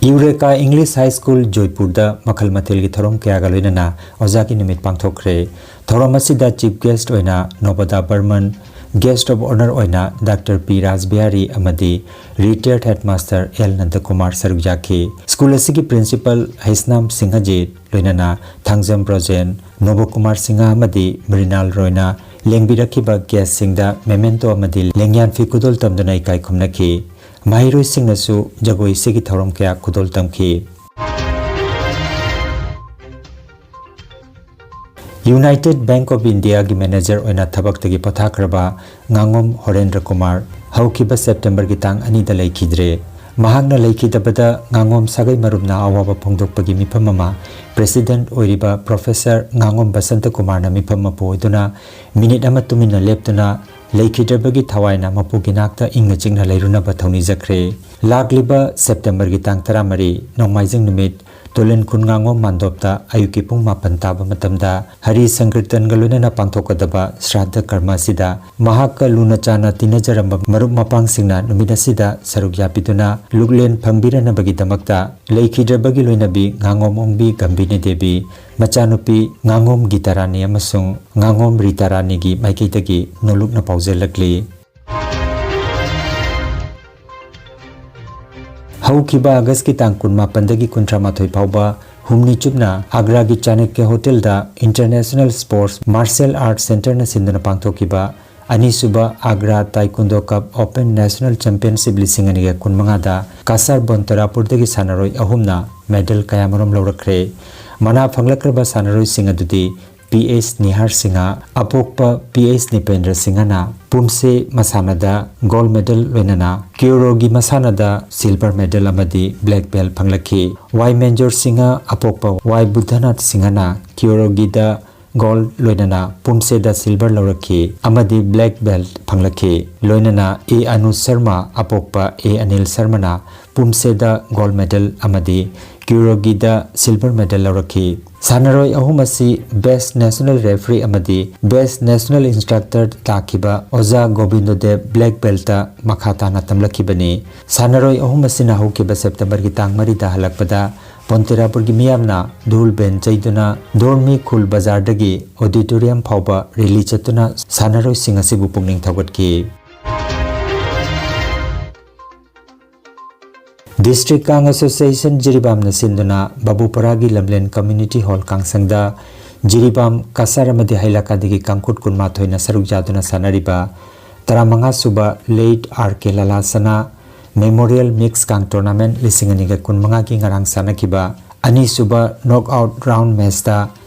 ꯌꯨꯔꯦꯀꯥ ꯏꯪꯂꯤꯁ ꯍꯥꯏ ꯁ꯭ꯀꯨꯜ ꯖꯣꯏꯄꯨꯔꯗ ꯃꯈꯜ ꯃꯊꯦꯜꯒꯤ ꯊꯧꯔꯝ ꯀꯌꯥꯒ ꯂꯣꯏꯅꯅ ꯑꯣꯖꯥꯒꯤ ꯅꯨꯃꯤꯠ ꯄꯥꯡꯊꯣꯛꯈ꯭ꯔꯦ꯫ ꯊꯧꯔꯝ ꯑꯁꯤꯗ ꯆꯤꯐ ꯒꯦꯁ꯭ꯠ ꯑꯣꯏꯅ ꯅꯣꯕꯣꯗꯥ ꯕꯔꯃꯟ, ꯒꯦꯁ꯭ꯠ ꯑꯣꯐ ꯑꯣꯅꯔ ꯑꯣꯏꯅ ꯗꯥꯛꯇꯔ ꯄꯤ ꯔꯥꯖꯕꯤꯍꯥꯔꯤ ꯑꯃꯗꯤ ꯔꯤꯇꯥꯌꯔꯗ ꯍꯦꯗꯃꯥꯁꯇꯔ ꯑꯦꯜ ꯅꯟꯗꯀꯨꯃꯥꯔ ꯁꯔꯨꯛ ꯌꯥꯈꯤ꯫ ꯁ꯭ꯀꯨꯜ ꯑꯁꯤꯒꯤ ꯄ꯭ꯔꯤꯟꯁꯤꯄꯜ ꯍꯩꯁꯅꯥꯝ ꯁꯤꯡꯍꯖꯤꯠ ꯂꯣꯏꯅꯅ ꯊꯥꯡꯖꯝ ꯕ꯭ꯔꯣꯖꯦꯟ, ꯅꯣꯕꯀꯨꯃꯥꯔ ꯁꯤꯡꯍ ꯑꯃꯗꯤ ꯃ꯭ꯔꯤꯅꯥꯜ ꯔꯣꯏꯅ ꯂꯦꯡꯕꯤꯔꯛꯈꯤꯕ ꯒꯦꯁ꯭ꯠꯁꯤꯡꯗ ꯃꯦꯃꯦꯟꯇꯣ ꯑꯃꯗꯤ ꯂꯦꯡꯌꯥꯟ ꯐꯤ ꯈꯨꯗꯣꯜ ꯇꯝꯗꯨꯅ ꯏꯀꯥꯏ ꯈꯨꯝꯅꯈꯤ꯫ ꯃꯍꯩꯔꯣꯏꯁꯤꯡꯅꯁꯨ ꯖꯒꯣꯏ ꯏꯁꯩꯒꯤ ꯊꯧꯔꯝ ꯀꯌꯥ ꯈꯨꯗꯣꯜ ꯇꯝꯈꯤ꯫ ꯌꯨꯅꯥꯏꯇꯦꯗ ꯕꯦꯡꯛ ꯑꯣꯐ ꯏꯟꯗꯤꯌꯥꯒꯤ ꯃꯦꯅꯦꯖꯔ ꯑꯣꯏꯅ ꯊꯕꯛꯇꯒꯤ ꯄꯣꯊꯥꯈ꯭ꯔꯕ ꯉꯥꯉꯣꯝ ꯍꯣꯔꯦꯟꯗ꯭ꯔ ꯀꯨꯃꯥꯔ ꯍꯧꯈꯤꯕ ꯁꯦꯞꯇꯦꯝꯕꯔꯒꯤ ꯇꯥꯡ ꯑꯅꯤꯗ ꯂꯩꯈꯤꯗ꯭ꯔꯦ꯫ ꯃꯍꯥꯛꯅ ꯂꯩꯈꯤꯗꯕꯗ ꯉꯥꯉꯣꯝ ꯁꯥꯒꯩ ꯃꯔꯨꯞꯅ ꯑꯋꯥꯕ ꯐꯣꯡꯗꯣꯛꯄꯒꯤ ꯃꯤꯐꯝ ꯑꯃ ꯄ꯭ꯔꯦꯁꯤꯗꯦꯟꯠ ꯑꯣꯏꯔꯤꯕ ꯄ꯭ꯔꯣꯐꯦꯁꯔ ꯉꯥꯉꯣꯝ ꯕꯁꯟꯇ ꯀꯨꯃꯥꯔꯅ ꯃꯤꯐꯝ ꯑꯃ ꯄꯨ ꯑꯣꯏꯗꯨꯅ ꯃꯤꯅꯤꯠ ꯑꯃ ꯇꯨꯃꯤꯟꯅ ꯂꯦꯞꯇꯨꯅ ꯂꯩꯈꯤꯗ꯭ꯔꯕꯒꯤ ꯊꯋꯥꯏꯅ ꯃꯄꯨꯒꯤ ꯅꯥꯛꯇ ꯏꯪꯅ ꯆꯤꯛꯅ ꯂꯩꯔꯨꯅꯕ ꯊꯧꯅꯤꯖꯈ꯭ꯔꯦ꯫ ꯂꯥꯛꯂꯤꯕ ꯁꯦꯞꯇꯦꯝꯕꯔꯒꯤ ꯇꯥꯡ ꯇꯔꯥꯃꯔꯤ, ꯅꯣꯡꯃꯥꯏꯖꯤꯡ ꯅꯨꯃꯤꯠ, ꯇꯣꯂꯦꯟ ꯈꯨꯟ ꯉꯥꯉꯣꯝ ꯃꯥꯟꯗꯣꯞꯇ ꯑꯌꯨꯛꯀꯤ ꯄꯨꯡ ꯃꯥꯄꯟ ꯇꯥꯕ ꯃꯇꯝꯗ ꯍꯔꯤ ꯁꯪꯀꯤꯔꯇꯟꯒ ꯂꯣꯏꯅꯅ ꯄꯥꯡꯊꯣꯛꯀꯗꯕ ꯁ꯭ꯔꯥꯗꯙ ꯀꯔꯃ ꯑꯁꯤꯗ ꯃꯍꯥꯛꯀ ꯂꯨꯅ ꯆꯥꯟꯅ ꯇꯤꯟꯅꯖꯔꯝꯕ ꯃꯔꯨꯞ ꯃꯄꯥꯡꯁꯤꯡꯅ ꯅꯨꯃꯤꯠ ꯑꯁꯤꯗ ꯁꯔꯨꯛ ꯌꯥꯕꯤꯗꯨꯅ ꯂꯨꯛꯂꯦꯟ ꯐꯪꯕꯤꯔꯅꯕꯒꯤꯗꯃꯛꯇ ꯂꯩꯈꯤꯗ꯭ꯔꯕꯒꯤ ꯂꯣꯏꯅꯕꯤ ꯉꯥꯉꯣꯝ ꯑꯣꯡꯕꯤ ꯒꯝꯚꯤꯅꯤ ꯗꯦꯕꯤ, ꯃꯆꯥꯅꯨꯄꯤ ꯉꯥꯉꯣꯝ ꯒꯤꯇꯥꯔꯥꯅꯤ ꯑꯃꯁꯨꯡ ꯉꯥꯉꯣꯝ ꯔꯤꯇꯥꯔꯥꯅꯤꯒꯤ ꯃꯥꯏꯀꯩꯗꯒꯤ ꯅꯣꯂꯨꯛꯅ ꯄꯥꯎꯖꯦꯜꯂꯛꯂꯤ꯫ ꯍꯧꯈꯤꯕ ꯑꯥꯒꯁꯀꯤ ꯇꯥꯡ ꯀꯨꯟꯃꯥꯄꯟꯗꯒꯤ ꯀꯨꯟꯊ꯭ꯔꯥ ꯃꯥꯊꯣꯏ ꯐꯥꯎꯕ ꯍꯨꯝꯅꯤ ꯆꯨꯞꯅ ꯑꯒ꯭ꯔꯥꯒꯤ ꯆꯥꯅꯛꯌ ꯍꯣꯇꯦꯜꯗ International Sports Martial Arts Centreꯅ ꯁꯤꯟꯗꯨꯅ ꯄꯥꯡꯊꯣꯛꯈꯤꯕ ꯑꯅꯤꯁꯨꯕ ꯑꯒ꯭ꯔꯥ ꯇꯥꯏꯀꯨꯟꯗꯣ ꯀꯞ ꯑꯣꯄꯟ ꯅꯦꯁꯅꯦꯜ ꯆꯦꯝꯄꯤꯌꯟꯁꯤꯞ ꯂꯤꯁꯤꯡ ꯑꯅꯤꯒ ꯀꯨꯟꯃꯉꯥꯗ ꯀꯁꯥꯔ ꯕꯣꯟꯇꯦꯔꯥꯄꯨꯔꯗꯒꯤ ꯁꯥꯟꯅꯔꯣꯏ ꯑꯍꯨꯝꯅ ꯃꯦꯗꯜ ꯀꯌꯥꯃꯔꯨꯝ ꯂꯧꯔꯛꯈ꯭ꯔꯦ꯫ ꯃꯅꯥ ꯐꯪꯂꯛꯈ꯭ꯔꯕ ꯁꯥꯟꯅꯔꯣꯏꯁꯤꯡ ꯑꯗꯨꯗꯤ P S ꯅꯤꯍꯥꯔ Singh, ꯑꯄꯣꯛꯄ P S ꯅꯤꯄꯦꯟꯗ꯭ꯔ ꯁꯤꯡꯍꯅ ꯄꯨꯝꯁꯦ ꯃꯁꯥꯟꯅꯗ ꯒꯣꯜꯗ ꯃꯦꯗꯜ ꯂꯣꯏꯅꯅ ꯀ꯭ꯌꯨꯔꯣꯒꯤ ꯃꯁꯥꯟꯅꯗ ꯁꯤꯜꯚꯔ ꯃꯦꯗꯜ ꯑꯃꯗꯤ ꯕ꯭ꯂꯦꯛ ꯕꯦꯜꯠ ꯐꯪꯂꯛꯈꯤ꯫ ꯋꯥꯏ ꯃꯦꯟꯖꯣꯔ ꯁꯤꯡꯍ, ꯑꯄꯣꯛꯄ ꯋꯥꯏ ꯕꯨꯙꯅꯥꯊ ꯁꯤꯡꯍꯅ ꯀ꯭ꯌꯨꯔꯣꯒꯤꯗ ꯒꯣꯜꯗ ꯂꯣꯏꯅꯅ ꯄꯨꯝꯁꯦꯗ ꯁꯤꯜꯚꯔ ꯂꯧꯔꯛꯈꯤ ꯑꯃꯗꯤ ꯕ꯭ꯂꯦꯛ ꯕꯦꯜꯠ ꯐꯪꯂꯛꯈꯤ꯫ ꯂꯣꯏꯅꯅ ꯑꯦ ꯑꯅꯨꯖ ꯁꯔꯃ, ꯑꯄꯣꯛꯄ ꯑꯦ ꯑꯅꯤꯜ ꯁꯔꯃꯅ ꯄꯨꯝꯁꯦꯗ ꯒꯣꯜꯗ ꯃꯦꯗꯜ ꯑꯃꯗꯤ ꯀ꯭ꯌꯨꯔꯣꯒꯤꯗ ꯁꯤꯜꯚꯔ ꯃꯦꯗꯜ ꯂꯧꯔꯛꯈꯤ꯫ ꯁꯥꯟꯅꯔꯣꯏ ꯑꯍꯨꯝ ꯑꯁꯤ ꯕꯦꯁ꯭ꯠ ꯅꯦꯁꯅꯦꯜ ꯔꯦꯐ꯭ꯔꯤ ꯑꯃꯗꯤ ꯕꯦꯁ꯭ꯠ ꯅꯦꯁꯅꯦꯜ ꯏꯟꯁꯇ꯭ꯔꯛꯇꯔ ꯇꯥꯈꯤꯕ ꯑꯣꯖꯥ ꯒꯣꯕꯤꯟꯗꯣ ꯗꯦꯕ ꯕ꯭ꯂꯦꯛ ꯕꯦꯜꯠꯇ ꯃꯈꯥ ꯇꯥꯅ ꯇꯝꯂꯛꯈꯤꯕꯅꯤ꯫ ꯁꯥꯟꯅꯔꯣꯏ ꯑꯍꯨꯝ ꯑꯁꯤꯅ ꯍꯧꯈꯤꯕ ꯁꯦꯞꯇꯦꯝꯕꯔꯒꯤ ꯇꯥꯡ ꯃꯔꯤꯗ ꯍꯜꯂꯛꯄꯗ ꯕꯣꯟꯇꯦꯔꯥꯄꯨꯔꯒꯤ ꯃꯤꯌꯥꯝꯅ ꯙꯨꯜ ꯕꯦꯟ ꯆꯩꯗꯨꯅ ꯙꯣꯔꯃꯤ ꯈꯨꯜ ꯕꯖꯥꯔꯗꯒꯤ ꯑꯣꯗꯤꯇꯣꯔꯤꯌꯝ ꯐꯥꯎꯕ ꯔꯦꯂꯤ ꯆꯠꯇꯨꯅ ꯁꯥꯟꯅꯔꯣꯏꯁꯤꯡ ꯑꯁꯤꯕꯨ ꯄꯨꯛꯅꯤꯡ ꯊꯧꯒꯠꯈꯤ꯫ ꯗꯤꯁꯇ꯭ꯔꯤꯛ ꯀꯥꯡ ꯑꯦꯁꯣꯁꯤꯌꯦꯁꯟ ꯖꯤꯔꯤꯕꯥꯝꯅ ꯁꯤꯟꯗꯨꯅ ꯕꯥꯕꯨꯄꯔꯥꯒꯤ ꯂꯝꯂꯦꯟ ꯀꯝꯃ꯭ꯌꯨꯅꯤꯇꯤ ꯍꯣꯜ ꯀꯥꯡꯁꯪꯗ ꯖꯤꯔꯤꯕꯥꯝ, ꯀꯁꯥꯔ ꯑꯃꯗꯤ ꯍꯩꯂꯥꯀꯥꯟꯗꯒꯤ ꯀꯥꯡꯈꯨꯠ ꯀꯨꯟꯃꯥꯊꯣꯏꯅ ꯁꯔꯨꯛ ꯌꯥꯗꯨꯅ ꯁꯥꯟꯅꯔꯤꯕ ꯇꯔꯥꯃꯉꯥ ꯁꯨꯕ ꯂꯦꯠ ꯑꯥꯔ ꯀꯦ ꯂꯥꯂꯥ ꯁꯅꯥ ꯃꯦꯃꯣꯔꯤꯌꯦꯜ ꯃꯤꯛꯁ ꯀꯥꯡ ꯇꯣꯔꯅꯥꯃꯦꯟꯠ ꯂꯤꯁꯤꯡ ꯑꯅꯤꯒ ꯀꯨꯟꯃꯉꯥꯒꯤ ꯉꯔꯥꯡ ꯁꯥꯟꯅꯈꯤꯕ ꯑꯅꯤꯁꯨꯕ ꯅꯣꯛ ꯑꯥꯎꯠ ꯔꯥꯎꯟ ꯃꯦꯆꯇ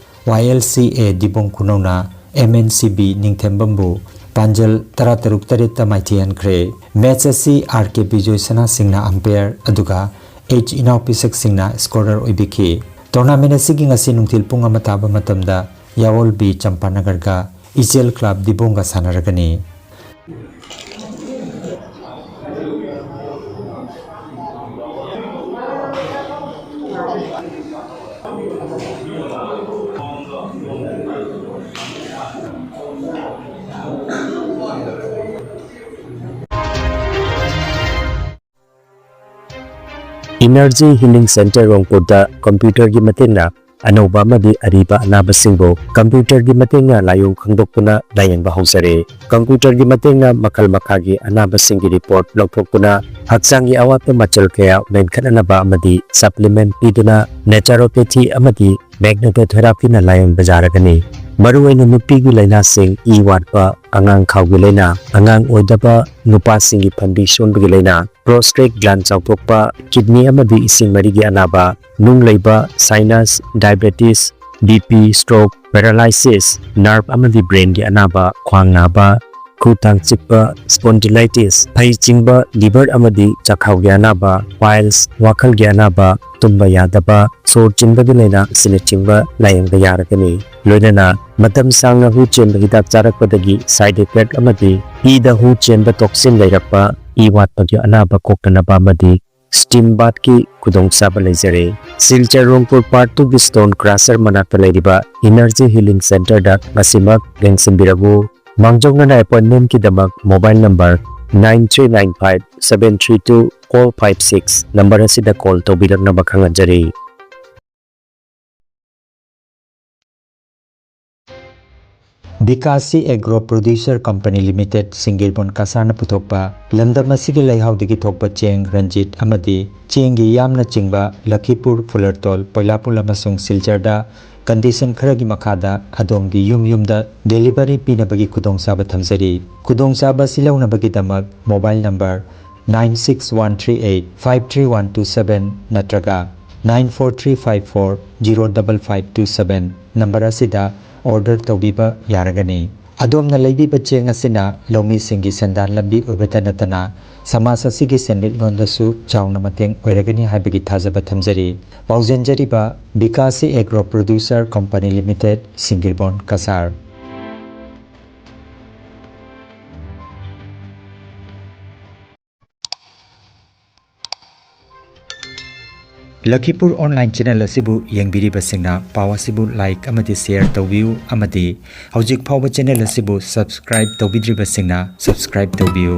ꯋꯥꯏ ꯑꯦꯜ ꯁꯤ ꯑꯦ ꯗꯤꯕꯣꯡ ꯈꯨꯅꯧꯅ ꯑꯦꯝ ꯑꯦꯟ ꯁꯤ ꯕꯤ ꯅꯤꯡꯊꯦꯝꯕꯝꯕꯨ ꯄꯥꯟꯖꯜ ꯇꯔꯥꯇꯔꯨꯛ ꯇꯔꯦꯠꯇ ꯃꯥꯏꯊꯤꯍꯟꯈ꯭ꯔꯦ꯫ ꯃꯦꯆ ꯑꯁꯤ ꯑꯥꯔ ꯀꯦ ꯕꯤꯖꯣꯏ ꯁꯅꯥ ꯁꯤꯡꯅ ꯑꯝꯄꯥꯌꯔ ꯑꯗꯨꯒ ꯑꯩꯆ ꯏꯅꯥꯎꯄꯤꯁꯛ ꯁꯤꯡꯅ ꯁ꯭ꯀꯣꯔꯔ ꯑꯣꯏꯕꯤꯈꯤ꯫ ꯇꯣꯔꯅꯥꯃꯦꯟꯠ ꯑꯁꯤꯒꯤ ꯉꯁꯤ ꯅꯨꯡꯊꯤꯜ ꯄꯨꯡ ꯑꯃ ꯇꯥꯕ ꯃꯇꯝꯗ ꯌꯥꯑꯣꯜ ꯕꯤ ꯆꯝꯄꯥꯅꯒꯔꯒ ꯏꯆꯦꯜ ꯀ꯭ꯂꯕ ꯗꯤꯕꯣꯡꯒ ꯁꯥꯟꯅꯔꯒꯅꯤ꯫ Energy Healing Center ꯔꯣꯡꯄꯨꯔꯗ ꯀꯝꯄ꯭ꯌꯨꯇꯔꯒꯤ ꯃꯇꯦꯡꯅ ꯑꯅꯧꯕ ꯑꯃꯗꯤ ꯑꯔꯤꯕ ꯑꯅꯥꯕꯁꯤꯡꯕꯨ ꯀꯝꯄ꯭ꯌꯨꯇꯔꯒꯤ ꯃꯇꯦꯡꯅ ꯂꯥꯏꯑꯣꯡ ꯈꯪꯗꯣꯛꯇꯨꯅ ꯂꯥꯌꯦꯡꯕ ꯍꯧꯖꯔꯦ꯫ ꯀꯝꯄ꯭ꯌꯨꯇꯔꯒꯤ ꯃꯇꯦꯡꯅ ꯃꯈꯜ ꯃꯈꯥꯒꯤ ꯑꯅꯥꯕꯁꯤꯡꯒꯤ ꯔꯤꯄꯣꯔꯠ ꯂꯧꯊꯣꯛꯇꯨꯅ ꯍꯛꯆꯥꯡꯒꯤ ꯑꯋꯥꯠꯄ ꯃꯆꯜ ꯀꯌꯥ ꯃꯦꯟꯈꯠꯅꯅꯕ ꯑꯃꯗꯤ ꯁꯄ꯭ꯂꯤꯃꯦꯟꯠ ꯄꯤꯗꯨꯅ naturopathy ꯑꯃꯗꯤ magnetotherapiꯅ ꯂꯥꯌꯦꯡꯕ ꯌꯥꯔꯒꯅꯤ꯫ ꯃꯔꯨꯑꯣꯏꯅ ꯅꯨꯄꯤꯒꯤ ꯂꯥꯏꯅꯥꯁꯤꯡ, ꯏ ꯋꯥꯠꯄ, ꯑꯉꯥꯡ ꯈꯥꯎꯒꯤ ꯂꯥꯏꯅꯥ, ꯑꯉꯥꯡ ꯑꯣꯏꯗꯕ, ꯅꯨꯄꯥꯁꯤꯡꯒꯤ ꯐꯟꯕꯤ ꯁꯣꯟꯕꯒꯤ ꯂꯥꯏꯅꯥ, prostate gland ꯆꯥꯎꯊꯣꯛꯄ, kidney ꯑꯃꯗꯤ ꯏꯁꯤꯡ ꯃꯔꯤꯒꯤ ꯑꯅꯥꯕ, ꯅꯨꯡ ꯂꯩꯕ, sinus, diabetes, BP, stroke, paralysis, nerve ꯑꯃꯗꯤ brainꯒꯤ ꯑꯅꯥꯕ, ꯈ꯭ꯋꯥꯡ ꯅꯥꯕ, ꯈꯨ ꯇꯥꯡ ꯆꯤꯛꯄ, spondylitis, ꯐꯩ ꯆꯤꯡꯕ, liver ꯑꯃꯗꯤ ꯆꯥꯛꯈꯥꯎꯒꯤ ꯑꯅꯥꯕ, piles, ꯋꯥꯈꯜꯒꯤ ꯑꯅꯥꯕ, ꯇꯨꯝꯕ ꯌꯥꯗꯕ, ꯁꯣꯔ ꯆꯤꯟꯕꯒꯤ ꯂꯥꯏꯅꯥ ꯑꯁꯤꯅꯆꯤꯡꯕ ꯂꯥꯌꯦꯡꯕ ꯌꯥꯔꯒꯅꯤ꯫ ꯂꯣꯏꯅꯅ ꯃꯇꯝ ꯁꯥꯡꯅ ꯍꯨ ꯆꯦꯟꯕ ꯍꯤꯗꯥꯛ ꯆꯥꯔꯛꯄꯗꯒꯤ side effect ꯑꯃꯗꯤ ꯏꯗ ꯍꯨ ꯆꯦꯟꯕ toxin ꯂꯩꯔꯛꯄ, ꯏ ꯋꯥꯠꯄꯒꯤ ꯑꯅꯥꯕ ꯀꯣꯛꯇꯅꯕ ꯑꯃꯗꯤ steam bathꯀꯤ ꯈꯨꯗꯣꯡꯆꯥꯕ ꯂꯩꯖꯔꯦ꯫ ꯁꯤꯜꯆꯔ ꯔꯣꯡꯄꯨꯔ Part Twoꯒꯤ stone crusher ꯃꯅꯥꯛꯇ ꯂꯩꯔꯤꯕ Energy Healing Centerꯗ ꯉꯁꯤꯃꯛ ꯌꯦꯡꯁꯤꯟꯕꯤꯔꯛꯎ꯫ ꯃꯥꯡꯖꯧꯅꯅ appointmentꯀꯤꯗꯃꯛ mobile number nine three nine five seven three two four five six number ꯑꯁꯤꯗ call ꯇꯧꯕꯤꯔꯛꯅꯕ ꯈꯪꯍꯟꯖꯔꯤ꯫ ꯕꯤꯀꯥꯁꯤ ꯑꯦꯒ꯭ꯔꯣ ꯄ꯭ꯔꯣꯗ꯭ꯌꯨꯁꯔ ꯀꯝꯄꯅꯤ ꯂꯤꯃꯤꯇꯦꯗ, ꯁꯤꯡꯒꯤꯔꯕꯣꯟ ꯀꯁꯥꯔꯅ ꯄꯨꯊꯣꯛꯄ ꯂꯝꯗꯝ ꯑꯁꯤꯒꯤ ꯂꯩꯍꯥꯎꯗꯒꯤ ꯊꯣꯛꯄ ꯆꯦꯡ ꯔꯟꯖꯤꯠ ꯑꯃꯗꯤ ꯆꯦꯡꯒꯤ ꯌꯥꯝꯅ ꯆꯤꯡꯕ ꯂꯈꯤꯄꯨꯔ, ꯐꯨꯂꯔꯇꯣꯜ, ꯄꯣꯏꯂꯥꯄꯨꯜ ꯑꯃꯁꯨꯡ ꯁꯤꯜꯆꯔꯗ condition ꯈꯔꯒꯤ ꯃꯈꯥꯗ ꯑꯗꯣꯝꯒꯤ ꯌꯨꯝ ꯌꯨꯝꯗ delivery ꯄꯤꯅꯕꯒꯤ ꯈꯨꯗꯣꯡꯆꯥꯕ ꯊꯝꯖꯔꯤ꯫ ꯈꯨꯗꯣꯡꯆꯥꯕ ꯑꯁꯤ ꯂꯧꯅꯕꯒꯤꯗꯃꯛ mobile number nine six one three eight five three one two seven ꯅꯠꯇ꯭ꯔꯒ nine four three five four zero double five two seven number ꯑꯁꯤꯗ order ꯇꯧꯕꯤꯕ ꯌꯥꯔꯒꯅꯤ꯫ ꯑꯗꯣꯝꯅ ꯂꯩꯕꯤꯕ ꯆꯦꯡ ꯑꯁꯤꯅ ꯂꯧꯃꯤꯁꯤꯡꯒꯤ ꯁꯦꯟꯗꯥꯟ ꯂꯝꯕꯤ ꯑꯣꯏꯕꯇ ꯅꯠꯇꯅ ꯁꯃꯥꯖ ꯑꯁꯤꯒꯤ ꯁꯦꯟꯃꯤꯠꯂꯣꯟꯗꯁꯨ ꯆꯥꯎꯅ ꯃꯇꯦꯡ ꯑꯣꯏꯔꯒꯅꯤ ꯍꯥꯏꯕꯒꯤ ꯊꯥꯖꯕ ꯊꯝꯖꯔꯤ꯫ ꯄꯥꯎꯖꯦꯟꯖꯔꯤꯕ ꯕꯤꯀꯥꯁꯤ agro producer company limited, Singirbon Cachar. Lakhipur online channel ꯑꯁꯤꯕꯨ ꯌꯦꯡꯕꯤꯔꯤꯕꯁꯤꯡꯅ ꯄꯥꯎ ꯑꯁꯤꯕꯨ like ꯑꯃꯗꯤ share ꯇꯧꯕꯤꯌꯨ ꯑꯃꯗꯤ ꯍꯧꯖꯤꯛ ꯐꯥꯎꯕ channel ꯑꯁꯤꯕꯨ subscribe ꯇꯧꯕꯤꯗ꯭ꯔꯤꯕꯁꯤꯡꯅ subscribe ꯇꯧꯕꯤꯌꯨ꯫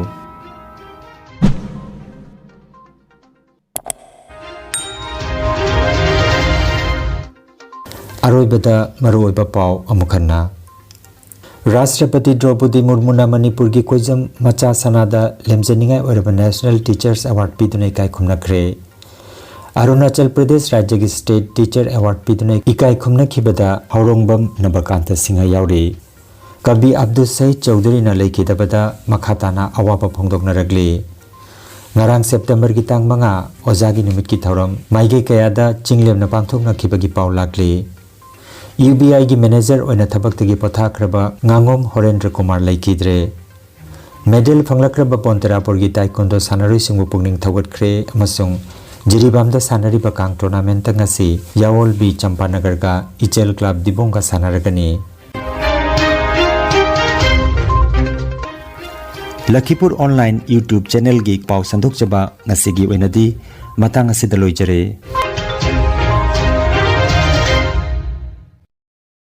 ꯑꯔꯣꯏꯕꯗ ꯃꯔꯨꯑꯣꯏꯕ ꯄꯥꯎ ꯑꯃꯨꯛ ꯍꯟꯅ꯫ ꯔꯥꯁꯇ꯭ꯔꯄꯇꯤ ꯗ꯭ꯔꯧꯄꯗꯤ ꯃꯨꯔꯃꯨꯅ ꯃꯅꯤꯄꯨꯔꯒꯤ ꯀꯣꯏꯖꯝ ꯃꯆꯥ ꯁꯅꯥꯗ ꯂꯦꯝꯖꯅꯤꯡꯉꯥꯏ ꯑꯣꯏꯔꯕ National Teachers Award ꯄꯤꯗꯨꯅ ꯏꯀꯥꯏ ꯈꯨꯝꯅꯈ꯭ꯔꯦ꯫ ꯑꯔꯨꯅꯥꯆꯜ ꯄ꯭ꯔꯗꯦꯁ ꯔꯥꯖ꯭ꯌꯒꯤ State Teacher Award ꯄꯤꯗꯨꯅ ꯏꯀꯥꯏ ꯈꯨꯝꯅꯈꯤꯕꯗ ꯍꯧꯔꯣꯡꯕꯝ ꯅꯕꯀꯥꯟꯇ ꯁꯤꯡꯍ ꯌꯥꯎꯔꯤ꯫ ꯀꯕꯤ ꯑꯕꯗꯨꯜ ꯁꯍꯤꯗ ꯆꯧꯙꯨꯔꯤꯅ ꯂꯩꯈꯤꯗꯕꯗ ꯃꯈꯥ ꯇꯥꯅ ꯑꯋꯥꯕ ꯐꯣꯡꯗꯣꯛꯅꯔꯛꯂꯤ꯫ ꯉꯔꯥꯡ ꯁꯦꯞꯇꯦꯝꯕꯔꯒꯤ ꯇꯥꯡ ꯃꯉꯥ, ꯑꯣꯖꯥꯒꯤ ꯅꯨꯃꯤꯠꯀꯤ ꯊꯧꯔꯝ ꯃꯥꯏꯀꯩ ꯀꯌꯥꯗ ꯆꯤꯡꯂꯦꯝꯅ ꯄꯥꯡꯊꯣꯛꯅꯈꯤꯕꯒꯤ ꯄꯥꯎ ꯂꯥꯛꯂꯤ꯫ ꯌꯨ ꯕꯤ ꯑꯥꯏꯒꯤ manager ꯑꯣꯏꯅ ꯊꯕꯛꯇꯒꯤ ꯄꯣꯊꯥꯈ꯭ꯔꯕ ꯉꯥꯉꯣꯝ ꯍꯣꯔꯦꯟꯗ꯭ꯔ ꯀꯨꯃꯥꯔ ꯂꯩꯈꯤꯗ꯭ꯔꯦ꯫ Medal ꯐꯪꯂꯛꯈ꯭ꯔꯕ ꯕꯣꯟꯇꯦꯔꯥꯄꯨꯔꯒꯤ taekwondo ꯁꯥꯟꯅꯔꯣꯏꯁꯤꯡꯕꯨ ꯄꯨꯛꯅꯤꯡ ꯊꯧꯒꯠꯈ꯭ꯔꯦ ꯑꯃꯁꯨꯡ ꯖꯤꯔꯤꯕꯥꯝꯗ ꯁꯥꯟꯅꯔꯤꯕ ꯀꯥꯡ tournamentꯇ ꯉꯁꯤ ꯌꯥꯋꯣꯜꯕꯤ ꯆꯝꯄꯥꯅꯒꯔꯒ ꯏꯆꯦꯜ club ꯗꯤꯕꯣꯡꯒ ꯁꯥꯟꯅꯔꯒꯅꯤ꯫ ꯂꯈꯤꯄꯨꯔ online YouTube channelꯒꯤ ꯄꯥꯎ ꯁꯟꯗꯣꯛꯆꯕ ꯉꯁꯤꯒꯤ ꯑꯣꯏꯅꯗꯤ ꯃꯇꯥꯡ ꯑꯁꯤꯗ ꯂꯣꯏꯖꯔꯦ꯫